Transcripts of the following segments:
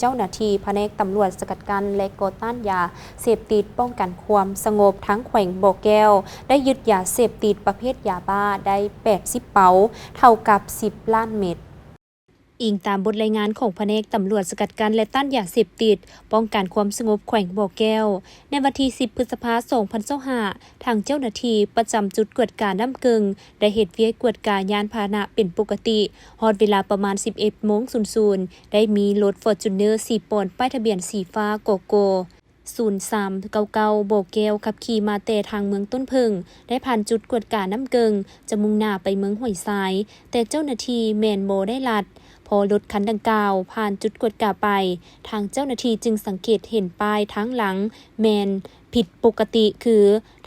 ເຈົ້າໜ້າທີ່ພະແນກຕຳຫຼວດສະກັດກັ້ນ ແລະ ຕໍ່ຕ້ານຢາເສບຕິດ ປ້ອງກັນຄວາມສະຫງົບທາງແຂວງບໍ່ແກ້ວ ໄດ້ຍຶດຢາເສບຕິດປະເພດຢາບ້າໄດ້ແປດສິບເປົາ ເທົ່າກັບສິບລ້ານເມັດ. ອີງຕາມບົດລາຍງານຂອງພະແນກຕຳຫຼວດສະກັດກັ້ນ ແລະ ຕ້ານຢາເສບຕິດ ປ້ອງກັນຄວາມສະຫງົບແຂວງບໍ່ແກ້ວ, ໃນວັນທີສິບ ພຶດສະພາ ສອງພັນຊາວຫ້າ ທາງເຈົ້າໜ້າທີ່ປະຈຳຈຸດກວດການ້ຳເກິ່ງ ໄດ້ເຮັດວຽກກວດກາຍານພາຫະນະເປັນປົກກະຕິ. ຮອດເວລາປະມານສິບເອັດໂມງສູນສູນ ໄດ້ມີລົດຟອດຈູນເນີ ສີ່ປອນ ປ້າຍທະບຽນສີຟ້າ ກກ ສູນສາມເກົ້າເກົ້າ ບໍ່ແກ້ວ ຂັບຂີ່ມາແຕ່ທາງເມືອງຕົ້ນເຜິ້ງ ໄດ້ຜ່ານຈຸດກວດການ້ຳເກິ່ງ ຈະມຸ່ງໜ້າໄປເມືອງຫ້ວຍຊາຍ, ແຕ່ເຈົ້າໜ້າທີ່ແມ່ນບໍ່ໄດ້ລັດ. ພໍລົດຄັນດັ່ງກ່າວຜ່ານຈຸດກວດກາໄປ, ທາງເຈົ້າໜ້າທີ່ຈຶ່ງສັງເກດເຫັນປ້າຍທາງຫຼັງແມ່ນຜິດປົກກະຕິ ຄື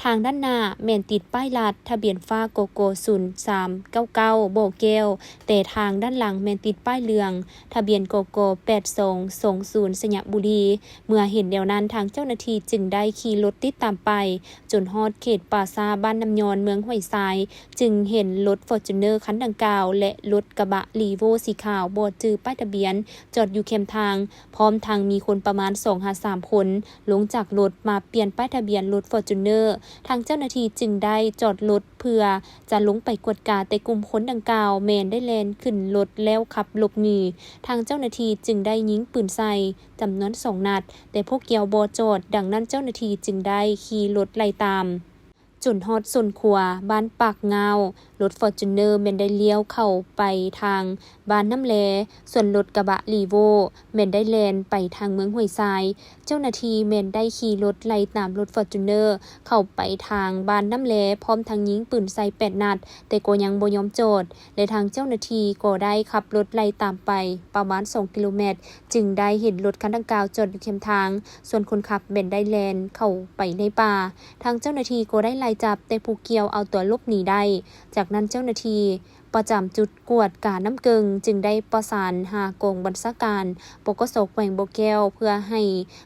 ທາງດ້ານໜ້າແມ່ນຕິດປ້າຍລັດ ທະບຽນຟ້າ ກກ ສູນສາມເກົ້າເກົ້າ ບໍ່ແກ້ວ, ແຕ່ທາງດ້ານຫຼັງແມ່ນຕິດປ້າຍເຫຼືອງ ທະບຽນ ກກ ແປດສອງສອງສູນ ໄຊຍະບູລີ. ເມື່ອເຫັນແນວນັ້ນ, ທາງເຈົ້າໜ້າທີ່ຈຶ່ງໄດ້ຂີ່ລົດຕິດຕາມໄປ ຈົນຮອດເຂດປ່າຊ້າບ້ານນ້ຳຍອນ ເມືອງຫ້ວຍຊາຍ, ຈຶ່ງເຫັນລົດຟອດຈູນເນີຄັນດັ່ງກ່າວ ແລະ ລົດກະບະ Revo ສີຂາວບໍ່ຈື່ປ້າຍທະບຽນ ຈອດຢູ່ແຄມທາງ, ພ້ອມທັງມີຄົນປະມານສອງຫາສາມຄົນ ລົງຈາກລົດມາປ່ຽນປ້າຍທະບຽນລົດຟອດຈູນເນີ. ທາງເຈົ້າໜ້າທີ່ຈຶ່ງໄດ້ຈອດລົດເພື່ອຈະລົງໄປກວດກາ, ແຕ່ກຸ່ມຄົນດັ່ງກ່າວແມ່ນໄດ້ແລ່ນຂຶ້ນລົດແລ້ວຂັບຫຼົບໜີ. ທາງເຈົ້າໜ້າທີ່ຈຶ່ງໄດ້ຍິງປືນໃສ່ຈຳນວນສອງນັດ, ແຕ່ຜູ້ກ່ຽວບໍ່ຈອດ, ດັ່ງນັ້ນເຈົ້າໜ້າທີ່ຈຶ່ງໄດ້ຂີ່ລົດໄລ່ຕາມ ຈົນຮອດໂຊນຂົວບ້ານປາກງາວ, ລົດຟອດຈູນເນີແມ່ນໄດ້ລ້ຽວເຂົ້າໄປທາງບ້ານນ້ຳແລ, ສ່ວນລົດກະບະ Revo ແມ່ນໄດ້ແລ່ນໄປທາງເມືອງຫ້ວຍຊາຍ. ເຈົ້າໜ້າທີ່ແມ່ນໄດ້ຂີ່ລົດໄລ່ຕາມລົດຟອດຈູນເນີເຂົ້າໄປທາງບ້ານນ້ຳແລ, ພ້ອມທັງຍິງປືນໃສ່ແປດນັດ, ແຕ່ກໍຍັງບໍ່ຍອມຈອດ ແລະ ທາງເຈົ້າໜ້າທີ່ກໍໄດ້ຂັບລົດໄລ່ຕາມໄປປະມານສອງກິໂລແມັດ, ຈຶ່ງໄດ້ເຫັນລົດຄັນດັ່ງກ່າວຈອດຢູ່ແຄມທາງ, ສ່ວນຄົນຂັບແມ່ນໄດ້ແລ່ນເຂົ້າໄປໃນປ່າ. ທາງເຈົ້າໜ້າທີ່ກໍໄດ້ໄລ່ຈັບ, ແຕ່ຜູ້ກ່ຽວເອົາຕົວຫຼົບໜີໄດ້. ຈາກນັ້ນເຈົ້າໜ້າທີ່ປະຈຳຈຸດກວດການ້ຳເກິ່ງຈຶ່ງໄດ້ປະສານຫາກອງບັນຊາການ ປກສ ແຂວງບໍ່ແກ້ວ ເພື່ອໃຫ້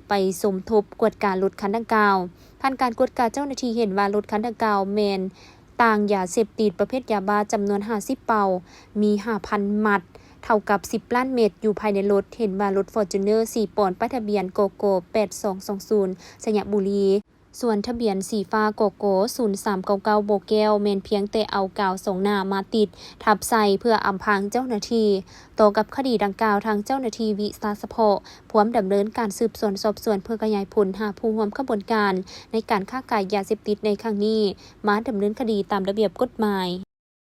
ໄປສົມທົບກວດກາລົດຄັນດັ່ງກ່າວ. ຜ່ານການກວດກາເຈົ້າໜ້າທີ່ເຫັນວ່າລົດຄັນດັ່ງກ່າວແມ່ນ ຕ່າງຢາເສບຕິດປະເພດຢາບ້າຈຳນວນຫ້າສິບເປົາ, ມີຫ້າພັນມັດ, ເທົ່າກັບສິບລ້ານເມັດ ຢູ່ພາຍໃນລົດ. ເຫັນວ່າລົດຟອດຈູນເນີ ສີ່ປອນ ປ້າຍທະບຽນ ກກ ແປດສອງສອງສູນ ໄຊຍະບູລີ, ສ່ວນທະບຽນສີຟ້າ ກກ ສູນສາມເກົ້າເກົ້າ ບໍ່ແກ້ວ ແມ່ນພຽງແຕ່ເອົາກາວສອງໜ້າມາຕິດທັບໃສ່ເພື່ອອຳພາງເຈົ້າໜ້າທີ່. ຕໍ່ກັບຄະດີດັ່ງກ່າວ, ທາງເຈົ້າໜ້າທີ່ວິຊາສະເພາະ ພວມດຳເນີນການສືບສວນສອບສວນເພື່ອຂະຫຍາຍຜົນຫາຜູ້ຮ່ວມຂະບວນການໃນການຄ້າຂາຍຢາເສບຕິດໃນຄັ້ງນີ້ ມາດຳເນີນຄະດີຕາມລະບຽບກົດໝາຍ.